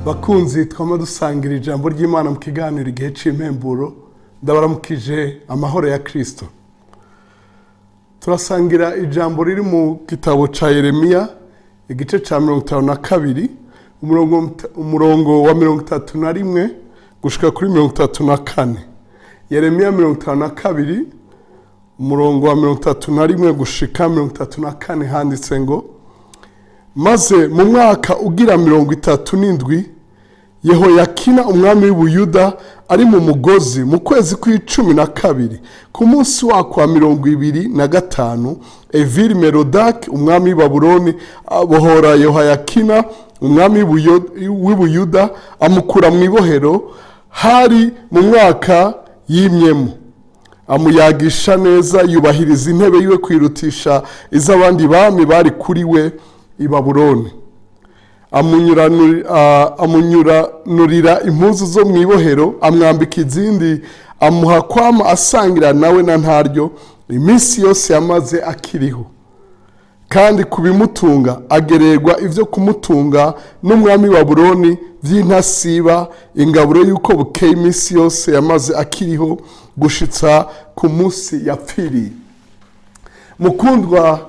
Bakunzi twama dusangira ijambo ry'Imana mu kiganiro Igihe cy'Impemburo, ndabaramukije amahoro ya Kirisito. Turasangira ijambo riri mu gitabo cya Yeremiya, igice cya 52, umurongo wa 31 gushika kuri 34. Yeremiya 52, umurongo wa 31 gushika 34, handitse ngo: "Maze mu mwaka ugira 37 Yehoyakina umwami w'Ubuyuda ari mu mugozi, mu kwezi kw'12, ku munsi wako wa 25, Evili Merodaki umwami w'i Babuloni abohora Yehoyakina umwami w'Ubuyuda, amukura mu ibohero hari mu mwaka yimyemo. Amuyagisha neza, yubahiriza intebe yiwe kwirutisha iz'abandi bami bari kuri we i Babuloni. Amunyuranurira impuzu zo mu ibohero, amwambika izindi, amuha kwama asangira nawe na ntaryo iminsi yose yamaze akiriho. Kandi ku bimutunga, agererwa ibyo kumutunga n'umwami wa Babuloni by'intasiba, ingaburo y'uko bukeye, iminsi yose yamaze akiriho gushitsa ku munsi yapfiriye." Mukundwa,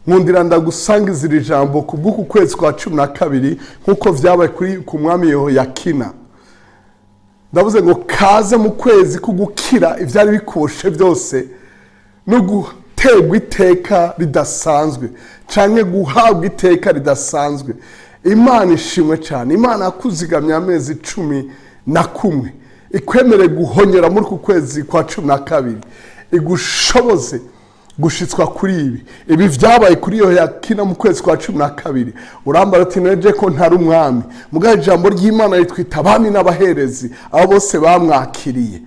nkundira ndagusangiza iri jambo ku bw'uku kwezi kwa 12, nk'uko byabaye kuri ku mwami Yehoyakina. Ndavuze ngo kaze mu kwezi ko gukira ibyari bikoshe byose no guterwa iteka ridasanzwe canke guhabwa iteka ridasanzwe. Imana ishimwe cyane. Imana yakuzigamye amezi 11, ikwemere guhonyora muri uku kwezi kwa 12, igushoboze gushitswa kuri ibi. Ibi byabaye kuri Yoyakina mu kwezi kwa 12. Urambara ati: "Neje ko ntari umwami." Mugabo ijambo ry'Imana ritwita abami n'abaherezi abo bose bamwakiriye.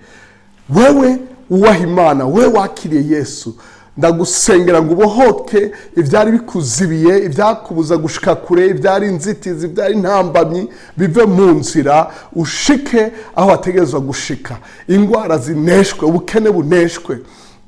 Wewe wubaha Imana, wewe wakiriye Yesu, ndagusengera ngo ubohoke ibyari bikuzibiye, ibyakubuza gushika kure, ibyari inzitizi, ibyari intambamyi, bive mu nzira, ushike aho wategerezwa gushika. Indwara zineshwe, ubukene buneshwe,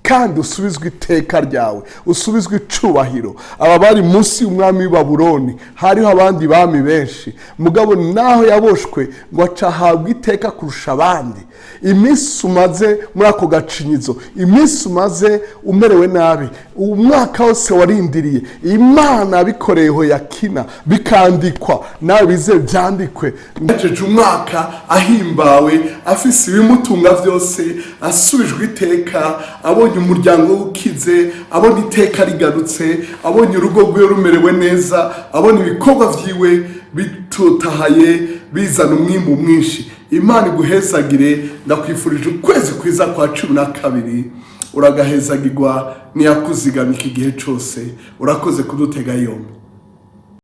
kandi usubizwe iteka ryawe, usubizwe icubahiro. Aba bari munsi y'umwami w'i Babuloni, hariho abandi bami benshi, mugabo naho yaboshwe ngo acahabwa iteka kurusha abandi. Iminsi umaze muri ako gacinyizo, iminsi umaze umerewe nabi, umwaka wose warindiriye, Imana yabikoreye yakina bikandikwa, nawe bize byandikwe. Ngejeje umwaka ahimbawe, afise ibimutunga byose, asubijwe iteka, abonye umuryango we ukize, abona iteka rigarutse, abonye urugo rwiwe rumerewe neza, abona ibikorwa byiwe bitotahaye, bizana umwimbu mwinshi. Imana iguhezagire. Ndakwifurije ukwezi kwiza kwa 12. Uragahezagirwa niyakuzigamye iki gihe cyose. Urakoze kudutega yombi.